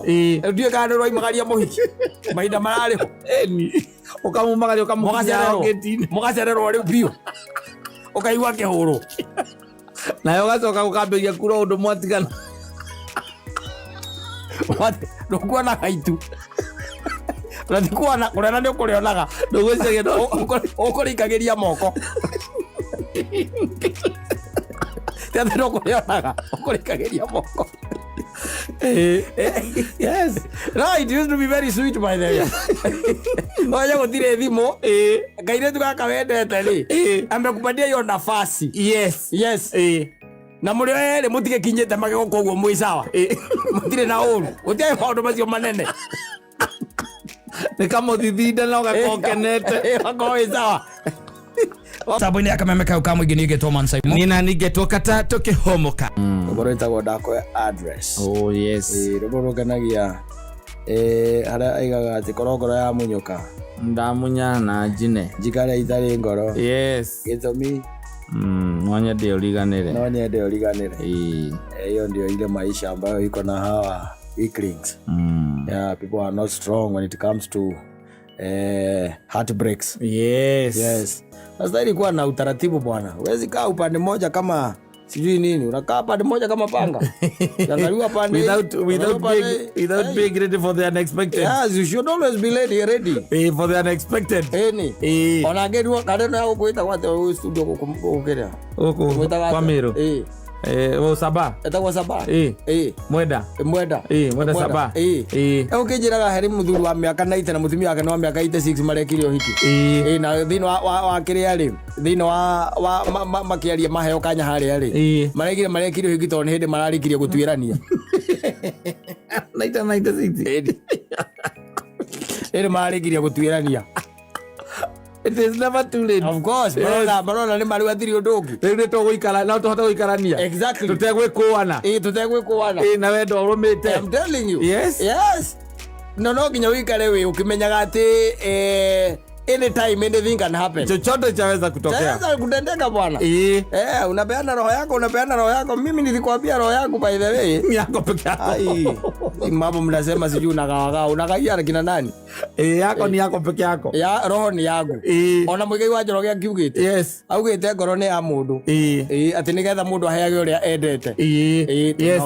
Ndiũĩ kana nĩ rwaimagaria mũhiki mahinda mararĩ ho. Eni. Ũkamumagaria ũkamũkinyia Mũgacererwo. gĩti-inĩ. Mũgacererwo rĩu biũ, ũkaigua akĩhũrwo. Nawe ũgacoka ũkambĩrĩria kura ũndũ mwatigana. Ndũkuonaga itu na tikuona kũrena nĩ ũkũrĩonaga. Ndũgwĩciria no Ũkũrĩikagĩria moko ti atĩ ndũkũrĩonaga, ũkũrĩikagĩria moko. Yes. No, it used to be very sweet, by the way. Oya, gũtirĩ thimũ, kairĩtu gaka wendete rĩ, amekupatia hiyo nafasi. Yes. Na mũrĩ o erĩ mũtigĩkinyĩte magego, koguo mwĩ sawa, mũtirĩ na ũru, gũtiarĩ maũndũ macio manene. Nĩ kamũthithinda na ũgakorwo ũkenete. Wakorwo wĩ sawa tambo-inĩ ya Kameme kau ka mũingĩ. Niĩ ngetwo Man Simon. Nina ningetwo kata tũkĩhomoka. Rwĩmbo rwĩtagwo "Ndakũhe Address". Oh yes. Rwĩmbo rũngenagia, harĩa aigaga atĩ korwo ngoro ya munyũka, Ndamunya na njine. Njikare itarĩ ngoro. Gĩtũmi? No nyende ũriganĩre. No nyende ũriganĩre. Hiyo ndio ile maisha ambayo iko na hawa weaklings. Yeah, people are not strong when it comes to heartbreaks. Yes. Sasa ilikuwa na utaratibu, bwana. Huwezi kaa upande mmoja kama sijui nini, unakaa pande moja kama panga. Ukiangaliwa pande hii, Without unaona pande being hii. without Hey. being ready for the unexpected. Yes, you should always be ready, ready. For the unexpected. Eni. Ona ngerirwo kareno ya gũkwĩta gwate ũyũ studio gũkũ kĩrĩa. Gũkũ Gwĩtaga kwa atĩa? Meru. O Saba. Etagwo Saba. Mwenda. Mwenda. Mwenda Saba. Ũkĩnjĩraga harĩ mũthuri wa mĩaka 90 na mũtumia wake nĩ wa mĩaka 86 marekire ũhiki. Na thĩinĩ wa kĩrĩa rĩ, thĩinĩ wa makĩaria maheo kanya harĩa rĩ, marekire ũhiki tondũ nĩ hĩndĩ mararĩkirie gũtuĩrania. 1996. Hĩndĩ mararĩkirie gũtuĩrania. It is never too late. Of course, marona nĩ marĩ hatirĩ ũndũ ũngĩ. Rĩu nĩ tũgũikara, no tũhote gũikarania. Tũtegwĩkũana. Ĩ, tũtegwĩkũana. Na wendo ũrũmĩte. I'm telling you. Yes. No nginya ũikare wĩ ũkĩmenyaga atĩ anytime anything can happen. Chochote chaweza kutokea. Chaweza kutendeka, bwana. Unapeana roho yako, unapeana roho yako. Mimi nilikwambia roho yangu, by the way. Ni yako peke yako. Ai, hii mambo mnasema sijui unagawagawa, unagaia na kina nani? Yako ni yako peke yako. Ya roho ni yangu. Ona Muigai wa Njoroge akiugĩte. Augĩte ngoro nĩ ya mũndũ. Atĩ nĩgetha mũndũ aheage ũrĩa endete.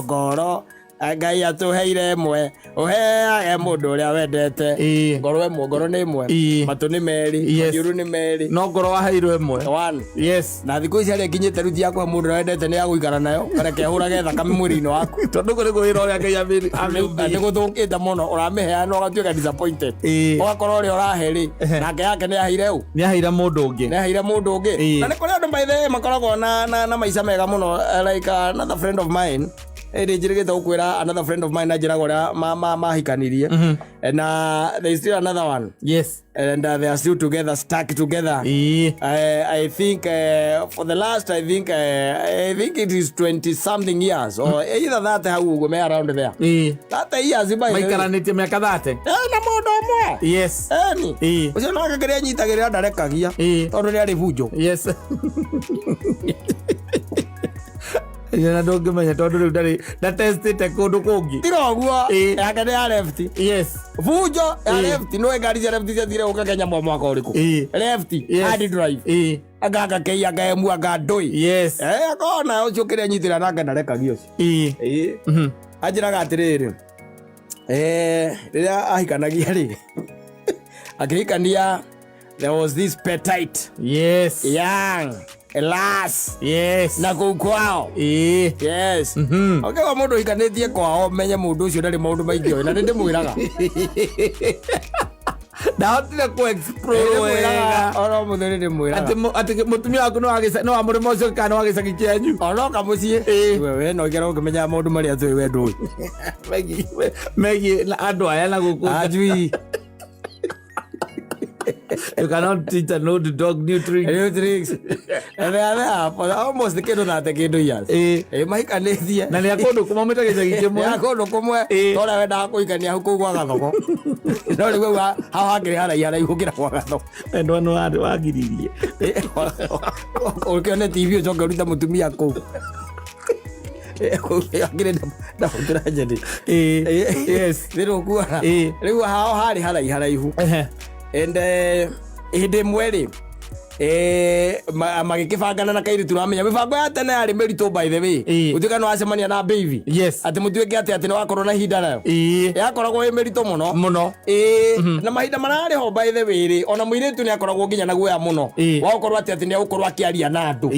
Ngoro Ngai atũheire ĩmwe, ũheage mũndũ ũrĩa wendete. Ngoro ĩmwe, ngoro nĩ ĩmwe. Matũ nĩ merĩ, maniũrũ nĩ merĩ. No ngoro waheirwo ĩmwe. One. Na thikũ ici harĩa ikinyĩte rĩu ti ya kũhe mũndũ ũrĩa wendete, nĩ ya gũikara nayo kareke hũrage thakame mwĩrĩ-inĩ waku. Tondũ kũrĩ kwĩra ũrĩa Ngai Nĩ gũthũkĩte mũno, ũramĩheana ũgatuĩka disappointed. Ũgakorwo ũrĩa ũrahe rĩ, nake yake nĩ aheire ũ? Nĩ aheire mũndũ ũngĩ. Nĩ aheire mũndũ ũngĩ. Na nĩ kũrĩ andũ, by the way, makoragwo na maica mega mũno, like another friend of mine. Ĩndĩ njĩrĩgĩte gũkwĩra another friend of mine na njĩraga ũrĩa mahikanirie. Na there is still another one. And they are still together, stuck together. I think for the last, I think it is 20 something years or either that hau ũguo me around there. 30 years, by the way. Maikaranĩtie mĩaka 30. Na mũndũ ũmwe. Eni. Ũcio nake kĩrĩa anyitagĩrĩra ndarekagia. Tondũ nĩ arĩ bunjo. Yes. Na ndũngĩmenya tondũ rĩu ndarĩ ndatestĩte kũndũ kũngĩ. Tiga ũguo. Yake nĩ ya left. Bunjo ya left, no ngari cia left ciathire gũka Kenya mwaka ũrĩkũ? Left hard drive. Anga kei, anga emu, anga ndũi. Akona ũcio kĩrĩa anyitĩra nake ndarekagia ũcio. Anjĩraga atĩrĩrĩ, rĩrĩa ahikanagia rĩ, akĩhikania there was this petite young lass na kũu kwao. Yes. Ũngĩgwa mũndũ ũhikanĩtie kwao, menye mũndũ ũcio ndarĩ maũndũ maingĩ oĩ, na nĩ ndĩmwĩraga. Ndahotire kũ explore wega. Oro mũthĩ nĩ ndĩmwĩraga. Atĩ mũtumia waku nĩ wa mũrĩmo ũcio kana nĩ wa gĩcagi kĩanyu. Onoka mũciĩ. We no ikara ũkĩmenyaga maũndũ marĩa tũĩ we ndũĩ. Megiĩ na andũ aya na gũkũ. Ajui. You cannot teach an old dog new tricks. New tricks. And they are there for almost kĩndũ 30 kĩndũ years. Mahikanĩtie. Na nĩ a kũndũ kũmwe maumĩte gĩcagi kĩmwe. Nĩ a kũndũ kũmwe. Torĩa wendaga kũhikania hau kũu gwa Gathoko. No rĩu hau hau hakĩrĩ haraihu haraihu gũkĩra gwa Gathoko. Endwa nĩ wagiririe. Ũkĩone TV ũcoke ũrute mũtumia kũu. Akĩrĩ double tragedy. Ĩĩ. Yes. Nĩ rũkuona. Ĩĩ. Rĩu hao harĩ haraihu haraihu. Ehe. And hĩndĩ ĩmwe rĩ, magĩkĩbangana na kairĩtu, ramenya mĩbango ya tene yarĩ mĩritũ, by the way. Ĩĩ. Gũtuĩka nĩ wacemania na baby, atĩ mũtuĩke atĩ nĩ wakorwo na ihinda nayo, yakoragwo ĩ mĩritũ mũno. Mũno. Ĩĩ, na mahinda mararĩ ho, by the way rĩ, ona mũirĩtu nĩ akoragwo nginya na guoya mũno wa gũkorwo atĩ nĩ egũkorwo akĩaria na andũ.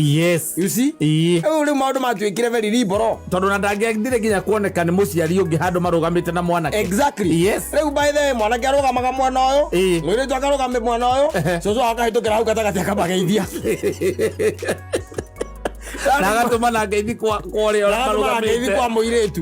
You see? Rĩu maũndũ matuĩkire very liberal. Tondũ na ndangĩendire nginya kuoneka nĩ mũciari ũngĩ handũ marũgamĩte na mwanake. Rĩu, by the way, mwanake arũgamaga mwena ũyũ, mũirĩtu akarũgama mwena ũyũ, cũcũ akahĩtũkĩra hau gatagatĩ akamageithia. Na agatũma na ngeithi kwa ũrĩa Agatũma ngeithi marũgamĩte. kwa mũirĩtu.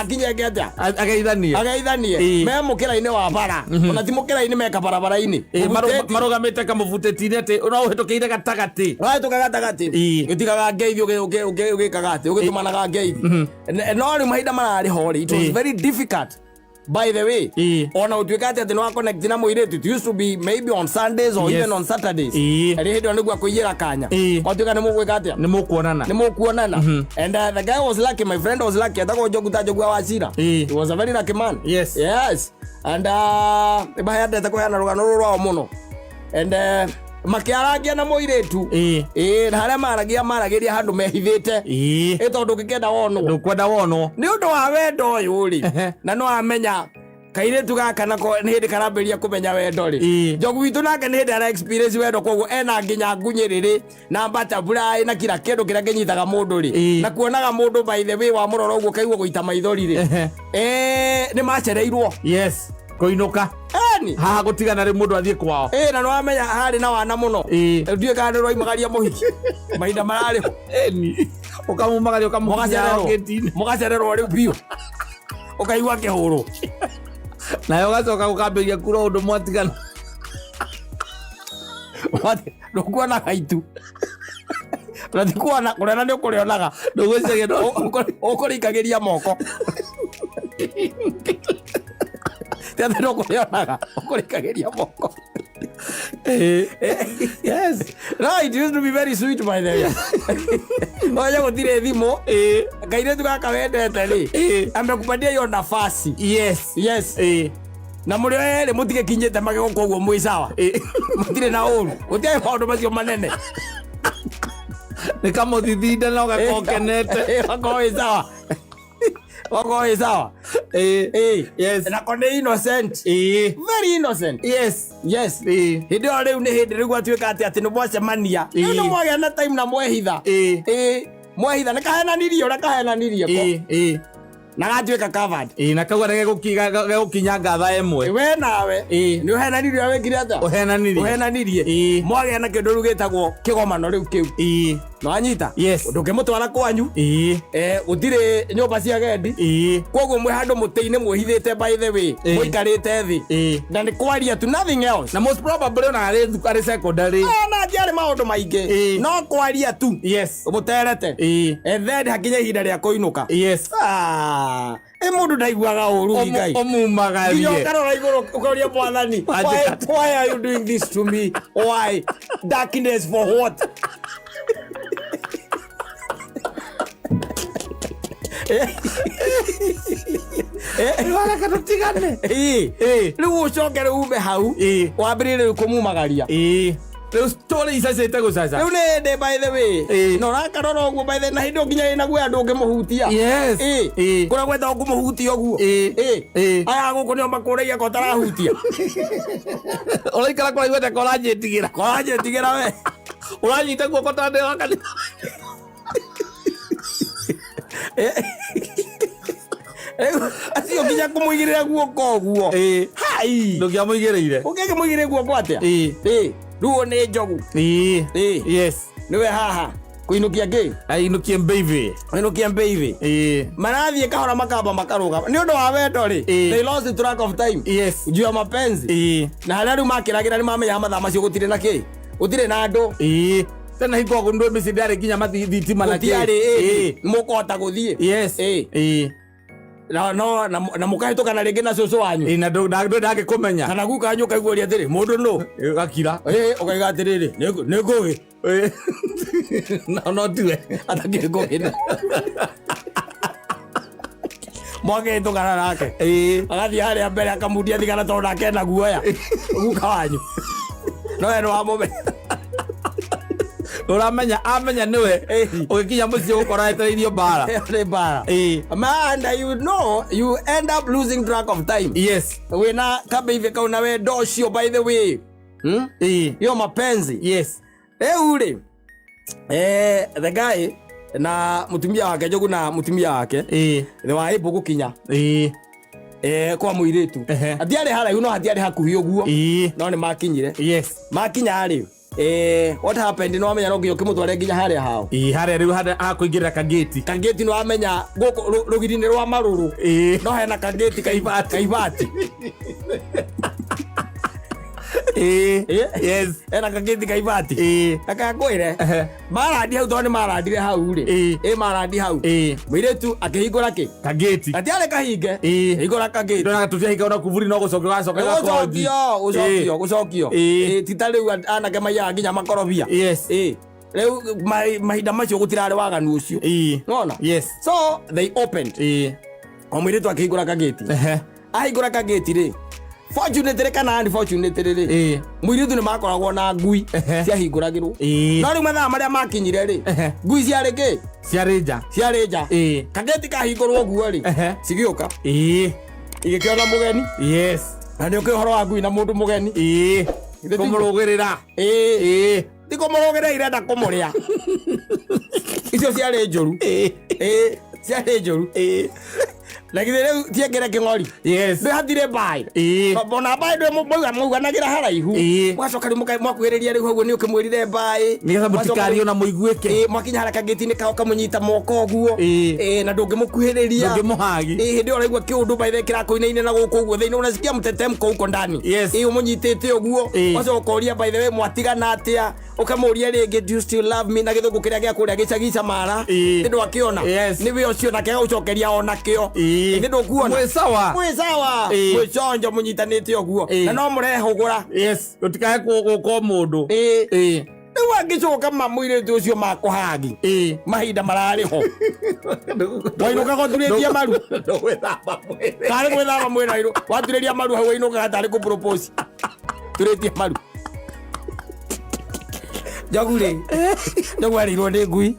Akinya eke atĩa? Ageithanie. Ageithanie. Me mũkĩra-inĩ wa bara, ona ti mũkĩra-inĩ, meka barabara-inĩ. Mũbutĩti. Marũgamĩte kamũbutĩti-inĩ atĩ no ũhĩtũkĩire gatagatĩ. Wahĩtũka gatagatĩ, ũtigaga ngeithi, ũgĩkaga atĩ ũgĩtũmanaga ngeithi. No rĩu mahinda mararĩ ho rĩ, it was very difficult, by the way, ona ũtuĩka atĩ nĩ wa connect na mũirĩtu. It used to be maybe on Sundays or even on Saturdays. Rĩ hĩndĩ ĩyo nĩguo akũiyĩra kanya, watuĩka nĩ mũgwĩka atĩa? Nĩ mũkuonana. Nĩ mũkuonana. And the guy was lucky, my friend was lucky, etagwo Njogu ta Njogu wa Wachira. He was a very lucky man. Yes, and mahendete kũheana rũgano rũrũ rwao mũno, and makĩarangia na mũirĩtu. Ĩĩ, na harĩa maragia, maragĩria handũ mehithĩte. Ĩ tondũ ũngĩkenda wonwo. Ndũkwenda wonwo. Nĩ ũndũ wa wendo ũyũ rĩ, na no amenya kairĩtu gaka nako nĩ hĩndĩ karambĩrĩria kũmenya wendo rĩ, Njogu witũ nake nĩ hĩndĩ ara experience wendo, koguo ena nginya ngunyĩrĩrĩ na butterfly na kila kĩndũ kĩrĩa kĩnyitaga mũndũ rĩ, na kuonaga mũndũ, by the way, wamũrora ũguo kaigua gũita maithori rĩ, nĩ macereirwo. Yes, kũinũka. Eni. Haha gũtigana rĩ, mũndũ athiĩ kwao. Ĩ, na nĩwamenya harĩ na wana mũno. Ndiũĩ kana nĩ rwaimagaria mũhiki mahinda mararĩ ho. Ĩni, ũkamumagaria, ũkamũkinya Mũgacererwo. gĩti-inĩ. Mũgacererwo rĩu biũ, ũkaigua kĩhũrwo. Nayo ũgacoka gũkambĩrĩria kura ũndũ mwatigana. Ndũkuonaga itu na tikuona kũrĩa, na nĩ ũkũrĩonaga. Ndũgwĩciria no Ũkũrĩikagĩria moko, ti atĩ ndũkũrĩonaga, ũkũrĩikagĩria moko. Yes. No, it used to be very sweet, by the way. Oja gũtirĩ thimũ, kairĩtu gaka wendete rĩ, amekupatia hiyo nafasi. Na mũrĩ o erĩ mũtigĩkinyĩte magego, koguo mwĩ sawa, mũtirĩ na ũru, gũtiarĩ maũndũ macio manene. Nĩ kamũthithinda na ũgakorwo ũkenete. Wakorwo wĩ sawa, wakorwo wĩ sawa. Nako nĩ innocent, very innocent. Hĩndĩ ĩyo rĩu nĩ hĩndĩ rĩu gwatuĩka atĩ nĩ mwacemania, rĩu nĩ mwagĩa na time na mwehitha. Ĩĩ, mwehitha nĩ kahenanirie ũrĩa kahenanirie ko. Na gatuĩka covered. Ĩĩ, na kau nĩ gegũkinyanga thaa 1. We nawe nĩ ũhenanirie ũrĩa wĩkire atĩa? Ũhenanirie. Ũhenanirie. Mwagĩa na kĩndũ rĩu gĩtagwo kĩgomano rĩu kĩu. Nĩwanyita? Ndũngĩmũtwara kwanyu. Gũtirĩ nyũmba cia gendi. Koguo mwĩ handũ mũtĩ-inĩ mwĩhithĩte, by the way, mũikarĩte thĩ, na nĩ kwaria tu, nothing else. Na most probably ona arĩ secondary. Na ndiarĩ maũndũ maingĩ. No kwaria tu. Mũterete. And then hakinya ihinda rĩa kũinũka. Ah, ĩ mũndũ ndaiguaga ũru, Ngai. Nginya Ũmumagarie. ũkarora igũrũ ũkoria Mwathani, why are you doing this to me? Why darkness? For what? Wareka tũtigane. Rĩu ũcoke rĩu ume hau, wambĩrĩrie rĩu kũmumagaria. Rĩu story icacĩte gũcaca. Rĩu nĩ hĩndĩ, by the way, na ũrakarora ũguo, by the way, na hĩndĩ ĩyo nginya ĩna guoya ndũngĩmũhutia. Kũrĩa gwetagwo kũmũhutia ũguo. Aya gũkũ nĩo makũragia ko tarahutia. Ũraikara kũraihu atĩa koranjĩtigĩra? Koranjĩtigĩra we. Ũranyita guoko ta ndĩ wa kanitha. Rĩu acio nginya kũmũigĩrĩra guoko ũguo. Hai. Ndũngĩamũigĩrĩire. Ũngĩkĩmũigĩrĩra guoko atĩa? Rĩu ũyũ nĩ njogu. Nĩwe haha kũinũkia ngĩ. Ainũkie mbeithi. Kũinũkia mbeithi. Marathiĩ kahora, makamba makarũgama nĩ ũndũ wa wendo rĩ. They lost track of time juu ya mapenzi. Na harĩa rĩu makĩragĩra nĩ mamenyaga mathaa macio gũtirĩ na kĩ, gũtirĩ na andũ. Tena hingo ndå mĩciĩ ndĩarĩ nginya thitima na kĩ. Gũtiarĩ, mũkũhota gũthiĩ. Na no na mũkahĩtũkana rĩngĩ na cũcũ wanyu. Na ndũ ndangĩkũmenya. Kana guka wanyu, ũkaigua ũria atĩrĩ, mũndũ nũ? Gakira. Ũkaiga atĩrĩrĩ, nĩ ngũgĩ. No no tiwe. Atakĩrĩ ngũgĩ. Mwakĩhĩtũkana nake. Ĩĩ. Agathiĩ harĩa mbere akamundia thigara tondũ nake ena guoya. Guka wanyu. No we nĩwamũmenya. Ũramenya amenya nĩwe. Ĩĩ. Ũgĩkinya mũciĩ gũkora etereirio mbara. Ĩyo nĩ mbara. Ĩĩ. Man, you know, you end up losing track of time. Yes. Wĩna kabeive kau na wendo ũcio, by the way. Ĩĩ. Yo mapenzi. Yes. Rĩu rĩ, the guy na mũtumia wake, Njogu na mũtumia wake, Ĩĩ. they were able gũkinya Ĩĩ. kwa mũirĩtu. Ehe. Hatiarĩ haraihu no hatiarĩ hakuhĩ ũguo. Ĩĩ. No nĩ makinyire. Yes. Makinya rĩ, what happened, nĩ wamenya no nginya ũkĩmũtware nginya harĩa hao. Ĩĩ, harĩa rĩu harĩa akũingĩrĩra kagĩti. Kangĩti, nĩ wamenya gũkũ rũgiri-inĩ rwa marũrũ. Ĩĩ. No hena kangĩti kaibati. Kaibati. Ĩĩ. Ĩĩ. Yes. Hena kangĩti kaibati. Ĩĩ. Reke ngwĩre. Ehe. Marandi hau tondũ nĩ marandire hau rĩ. Ĩĩ. Ĩ marandi hau. Ĩĩ. Mũirĩtu akĩhingũra kĩ? Kagĩti. Gatiarĩ kahinge. Ĩĩ. Hingũra kangĩti. Ndona tũtiahinga ona kuburi no gũcokia ũgacoka gakonji. Gũcokio, gũcokio, gũcokio. Ĩĩ. Ĩĩ, ti ta rĩu anake maiyaga nginya makorobia. Yes. Ĩĩ. Rĩu mahinda macio gũtirarĩ waganu ũcio. Ĩĩ. Nona? Yes. So they opened. Ĩĩ. O mũirĩtu akĩhingũra kagĩti. Ehe. Ahingũra kagĩti rĩ, fortunately kana unfortunately rĩ, Ĩĩ. mũirĩtu nĩ makoragwo na ngui Ehe. ciahingũragĩrwo. Ĩĩ. No rĩu mathaa marĩa makinyire rĩ, Ehe. ngui ciarĩ kĩ? Ciarĩ nja. Ciarĩ nja. Ĩĩ. Kagĩti kahingũrwo ũguo rĩ, Ehe. cigĩũka Ĩĩ. igĩkĩona mũgeni. Yes. Na nĩ ũkĩ ũhoro wa ngui na mũndũ mũgeni. Ĩĩ. Githĩ ti- Kũmũrũgĩrĩra. Ĩĩ. Ĩĩ. Ti kũmũrũgĩrĩra, irenda kũmũrĩa. Icio ciarĩ njũru. Ĩĩ. Ĩĩ, ciarĩ njũru. Ĩĩ. Na githĩ rĩu tiengere kĩng'ori. Yes. Ndĩ hatirĩ mbaĩ. Ĩĩ. Ona mbaĩ ndwĩ mauganagĩra haraihu. Ĩĩ. Mwacoka rĩu mwakuhĩrĩria rĩu hau nĩ ũkĩmwĩrire mbaĩ. Nĩgetha Mwacoka mũtikarie rĩu- ona mũiguĩke. Ĩĩ, mwakinya harĩa kagĩti-inĩ kao kamũnyita moko ũguo. Ĩĩ. Ĩĩ, na ndũngĩmũkuhĩrĩria. Ndũngĩmũhagi. Ĩĩ, hĩndĩ ĩyo ũraigua kĩũndũ by the way kĩrakũinaina na gũkũ ũguo thĩinĩ, unasikia mtetemko huko ndani. Yes. Ĩĩ, ũmũnyitĩte ũguo. Ĩĩ. Ũgacoka ũkoria, by the way, mwatigana atĩa? Ũkamũria rĩngĩ, do you still love me, na gĩthũngũ kĩrĩa gĩa kũrĩa gĩcagica mara. Ĩĩ. Nĩ ndwakĩona? Yes. Nĩwe ũcio nake agagũcokeria onakĩo. Ĩĩ. Nĩ ndũkuona? Mwĩ sawa. Mwĩ sawa. Ĩĩ. Mwĩ chonjo mũnyitanĩte ũguo. Ĩĩ. Na no mũrehũgũra. Yes. Gũtikae gũka mũndũ. Ĩĩ. Ĩĩ. Rĩu angĩcoka ma mũirĩtu ũcio makũhagi. Ĩĩ. Mahinda mararĩ ho. Wainũkaga ũturĩtie maru. Ndũgwĩthamba mwĩrĩ. Tarĩ gwĩthamba mwĩrĩ wainũ. Waturĩria maru hau wainũkaga tarĩ kũ propose. Turĩtie maru. Njogu rĩ. Njogu arĩirwo nĩ ngui.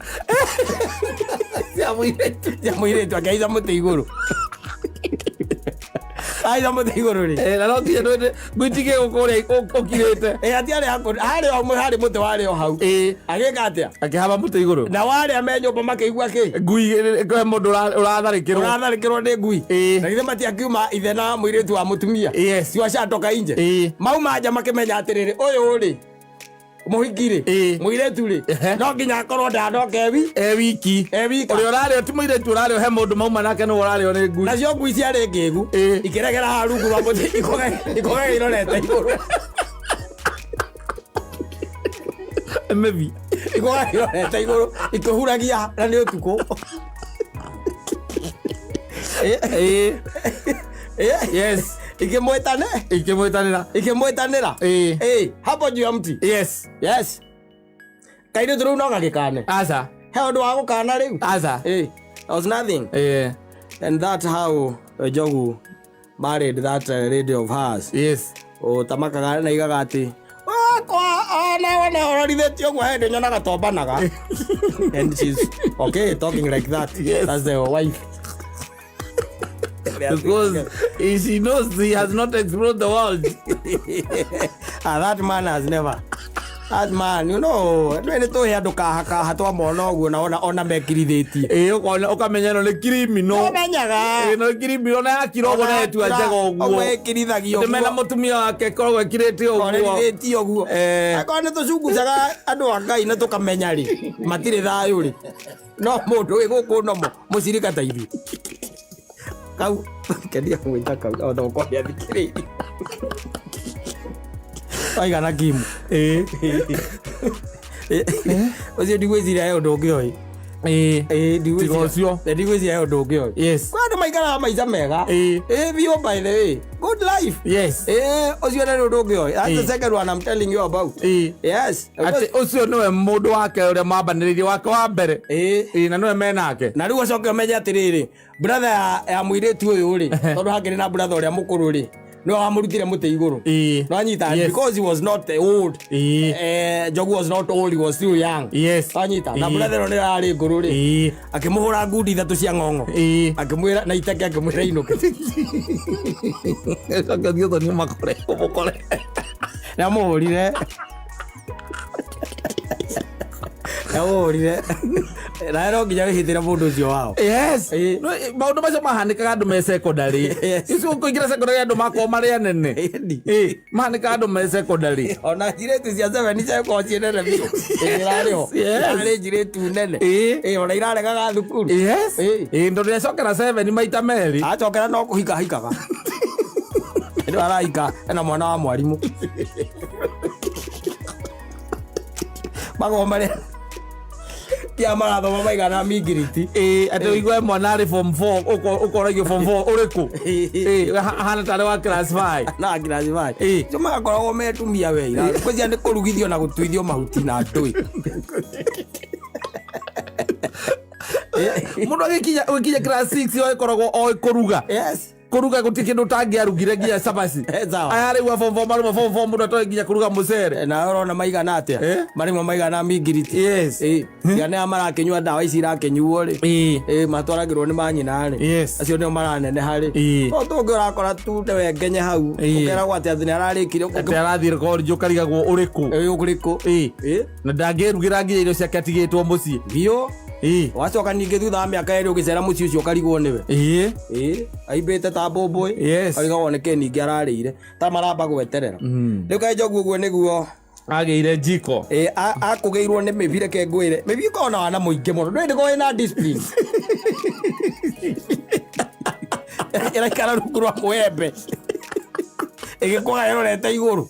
Cia mũirĩtu. Cia mũirĩtu akĩhaica mũtĩ igũrũ. Ahaica mũtĩ igũrũ rĩ. Ĩĩ, na no nginya ngũitige gũkũ ũrĩa ũkirĩte. Ĩ hatiarĩ hakuhĩ, harĩ o harĩ mũtĩ warĩ o hau. Ĩĩ. Agĩka atĩa? Akĩhamba mũtĩ igũrũ. Na warĩa me nyũmba makĩigua kĩ? Ngui he mũndũ ũratharĩkĩrwo. Ũratharĩkĩrwo nĩ ngui. Ĩĩ. Na githĩ matiakiuma ithe na mũirĩtu wa mũtumia? Yes. Ciwacatoka inje. Ĩĩ. Mauma nja makĩmenya atĩrĩrĩ, ũyũ rĩ, mũhiki rĩ, Ĩĩ. mũirĩtu rĩ, Ehe. no nginya akorwo ndanoka ewi E wiki. e wika. Ũrĩa ũrarĩo ti mũirĩtu ũrarĩo, he mũndũ mauma nake nĩwe ũrarĩo nĩ ngui. Nacio ngui ciarĩ ngĩgu. Ĩĩ. Ikĩregera haha rungu rwa mũtĩ ikũgega irorete igũrũ. Maybe. Ikũgega irorete igũrũ ikĩhuragia na nĩ ũtukũ. Ĩĩ. Ĩĩ. Ĩĩ. Yes. Ikĩmwĩtane Ikĩmwĩtanĩra. Ikĩmwĩtanĩra. Ĩĩ. Ĩĩ, hapo juu ya mti. Yes. Yes, kairĩtu rĩu no gagĩkane. Aca. He ũndũ wa gũkana rĩu. Aca. Ĩĩ, there was nothing. Ĩĩ. And that's how Njogu married that lady of hers. Yes. Ũtamakaga na igaga atĩ wakwa ona wona ũrorithĩtie ũguo hĩndĩ nyonaga tombanaga, and she's okay talking like that. Yes. That's the wife. Because she knows he has not explored the world. Ah, that man has never, that man, you know, ndwe nĩ tũhĩ andũ kaha kaha twamona ũguo na ona mekirithĩtie. Ĩĩ, ũkona ũkamenya ĩno nĩ criminal. Ũmenyaga. Ĩĩ, no criminal na yakira ũguo na yetua njega ũguo. Ĩkirithagio. Nĩ mena mũtumia wake ĩkoragwo ĩkirĩte ũguo. Orerithĩtie ũguo. Eh. Akorwo nĩ tũcungucaga andũ a Ngai na tũkamenya rĩ matirĩ thayũ rĩ, no mũndũ wĩ gũkũ nomo mũcirika ta ithuĩ kau kenia gwĩta kau ona gũkorwo nĩathikĩrĩirie waigana kimu. Ĩĩ. Ũcio ndigwĩciria he ũndũ ũngĩ oĩ. Ĩĩ. Ĩĩ, ndigwĩciria- Tiga ũcio. Eh, ndigwĩciria he ũndũ ũngĩ ũyũ. Yes. Kwĩ andũ maikaraga maica mega. Ĩĩ. Ĩĩ, biũ by the way. Good life. Yes. Ĩĩ, ũcio nĩ ũndũ ũngĩ ũyũ. That's the Ĩĩ. second one I'm telling you about. Ĩĩ. Yes. Atĩ ũcio nĩwe mũndũ wake ũrĩa mambanĩrĩirie wake wa mbere. Ĩĩ. Ĩĩ, na nĩwe menake. Na rĩu ũcoke ũmenye atĩrĩrĩ, brother ya mũirĩtu ũyũ rĩ, tondũ hakĩrĩ na brother ũrĩa mũkũrũ rĩ, nĩwe wamũrutire mũtĩ igũrũ. Ĩĩ. Nwanyita, Yes. because he was not old. Ĩĩ. Njogu was not old, he was still young. Yes. Nwanyita, na Ĩĩ. brother ĩno nĩyo yarĩ ngũrũ rĩ, Ĩĩ. akĩmũhũra ngundi ithatũ cia ng'ong'o. Ĩĩ. Akĩmwĩra na iteke akĩmwĩra inũke. Coke ũthiĩ ũthonie makore ũmũkore. Nĩamũhũrire. Nĩamũhũrire. Nawe no nginya wĩhĩtĩre mũndũ ũcio wao. Yes. Ĩĩ. No, maũndũ macio mahanĩkaga andũ me secondary. Yes. Icio kũingĩra secondary andũ makorwo marĩ anene. Ĩni. Ĩĩ, mahanĩkaga andũ me secondary. Ona njirĩtu cia seven ciakorwo ciĩ nene biũ. Ĩĩ, irarĩ ho. Yes. Irarĩ njirĩtu nene. Ĩĩ. Ĩĩ, ona iraregaga thukuru. Yes. Ĩĩ. Ĩĩ, tondũ nĩacokera seven maita merĩ. Acokera no kũhika hikaga. Rĩu arahika ena mwana wa mwarimũ. Magoma marĩa tia marathoma maigana mingiriti. Ĩĩ, atĩ ũigue mwana arĩ form 4 ũkoragio form 4 ũrĩkũ? Ĩĩ, ahana tarĩ wa class 5. Na ngirathi bai. Ĩĩ. Cio magakoragwo metumia we. Kwĩcia nĩ kũrugithio na gũtuithio mahuti na ndũĩ. Mũndũ agĩkinya class 6 agĩkoragwo oĩ kũruga. Yes. Kũruga gũtirĩ kĩndũ ũtangĩarugire nginya cabaci. Sawa. Aya rĩu a form 4 marũma form 4 mũndũ atoĩ nginya kũruga mũcere. Nawe ũrona maigana atĩa? Eh? Marĩmwe maigana mingiriti. Yes. Ĩĩ. Ciana aya marakĩnyua ndawa ici irakĩnyuo rĩ. Ĩĩ. Ĩĩ, matwaragĩrwo nĩ manyina rĩ. Yes. Acio nĩo maraneneha rĩ. Ĩĩ. No tũngĩ ũrakora tu nĩwe ngenye hau. Ĩĩ. Ũkeragwo atĩ atĩ nĩararĩkirie. Atĩ arathiĩ college ũkarigagwo ũrĩkũ. Ĩĩ, ũrĩkũ? Ĩĩ. Ĩĩ. Na ndangĩrugĩra nginya irio ciake atigĩtwo mũciĩ. Biũ. Ĩĩ. Wacoka ningĩ thutha wa mĩaka ĩrĩ ũgĩcera mũciĩ ũcio ũkarigwo nĩwe. Ĩĩ. Ĩĩ, aimbĩte ta mbũmbũĩ. Yes. Arigagwo nĩkĩ ningĩ ararĩire. Ta maramba gweterera. Rĩu kaĩ njogu ũguo nĩguo Agĩire njiko. Ĩĩ, akũgĩirwo nĩ mĩbi reke ngwĩre. Mĩbi ĩkoragwo na wana mũingĩ mũno. Ndũĩ ndĩkoragwo ĩna discipline. Ĩraikara rungu rwa mũembe. Ĩgĩkũga ĩrorete igũrũ.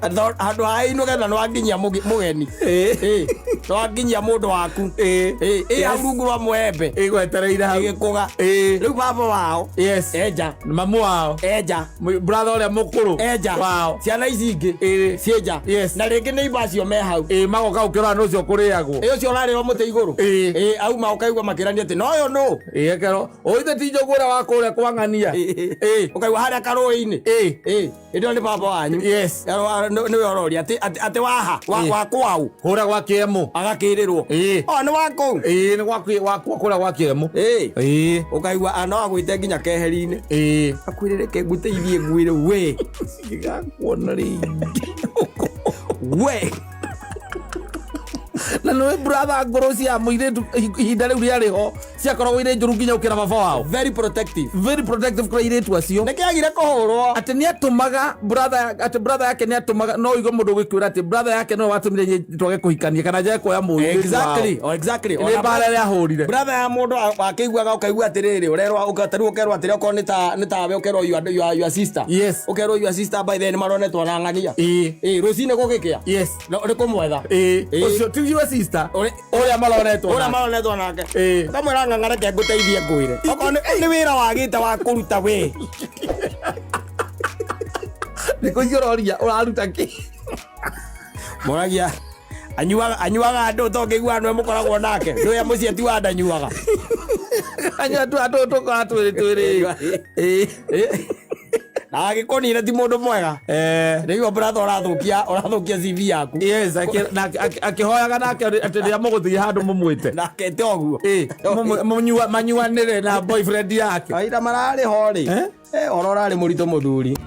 Handũ ha ĩinũke na nĩwanginyia mũgeni. Ĩĩ, nĩwanginyia mũndũ waku. Ĩĩ. Ĩĩ, ĩ hau rungu rwa mũembe. Ĩgwetereire hau. Ĩgĩkũga. Ĩĩ. Rĩu baba wao. Yes. Enja. Mamu wao. Enja. Brother ũrĩa mũkũrũ. Enja. Wao. Ciana ici ingĩ. Ĩĩ. Cienja. Yes. Na rĩngĩ nĩ acio me hau. Ĩĩ, magoka gũkĩrora nũ ũcio kũrĩagwo. Ĩ ũcio ũrarĩrwo mũtĩ igũrũ. Ĩĩ. Ĩ auma ũkaigua makĩrania atĩ noyo nũ. Ĩĩ, ekerwo ũithe ti njogu ũrĩa wa kũrĩa kwa ng'ania. Ĩĩ. Ũkaigua harĩa karũĩ-inĩ. Ĩĩ. Ĩ, ĩndĩ ĩyo nĩ baba wanyu. Yes. Nĩwe ũroria atĩ atĩ waha Ĩĩ. wa kwau Kũrĩa gwa kĩemu. agakĩrĩrwo. Ĩĩ. O nĩ wa kũu. Ĩĩ, nĩ gwa kũrĩa gwa kĩemu. Ĩ. Ĩĩ. Ũkaigua no agwĩte nginya keheri-inĩ. Ĩĩ. Akwĩre reke ngũteithie ngwĩre we. Ndigakuona rĩngĩ. We. Na nĩwe brother ngũrũ cia mũirĩtu ihinda rĩu rĩarĩ ho ciakoragwo irĩ njũru nginya gũkĩra baba wao. Very protective. Very protective kũrĩ airĩtu acio. Nĩkĩ agire kũhũrwo? Atĩ nĩatũmaga brother, atĩ brother yake nĩatũmaga, no ũigue mũndũ ũgĩkwĩra atĩ brother yake nĩwe watũmire niĩ twage kũhikania kana njage kuoya mũirĩtu wao. Exactly. Oh, exactly. Nĩ mbara ĩrĩa ahũrire. Brother ya mũndũ akĩiguaga ũkaigua atĩrĩrĩ ũrerwo ũkatarĩu ũkerwo atĩrĩ okorwo nĩ tawe ũkerwo your sister. Yes. Ũkerwo your sister by then maronetwo na ng'ania. Ĩĩ. Ĩĩ, rũcinĩ gũgĩkĩa. Yes. No, nĩ kũmwetha. Ĩĩ. Ĩĩ. Ũcio ti your sister. Ũrĩ- Ũrĩa maronetwo Ũrĩa nake. maronetwo nake. Ĩĩ. Ũkamwĩra ng'ang'a reke ngũteithie ngwĩre. Okorwo nĩ wĩra wagĩte wa kũruta we. Thikũ ici ũroria ũraruta kĩ? Moragia anyuaga andũ tongĩigua nĩwe mũkoragwo nake. Ndũya mũciĩ ti wa ndanyuaga. Anyua tu andũ tũkoragwo twĩrĩ twĩrĩ. Ĩĩ. Na agĩkũnina ti mũndũ mwega. Nĩguo brother ũrathũkia CV yaku. Yes, akĩhoyaga nake atĩ rĩrĩa mũgũthiĩ handũ mũmwĩte. Nake te ũguo. Ĩĩ, manyuanĩre na boyfriend yake. Mahinda mararĩ ho rĩ. Eh? Ũhoro ũrarĩ mũritũ mũthuri.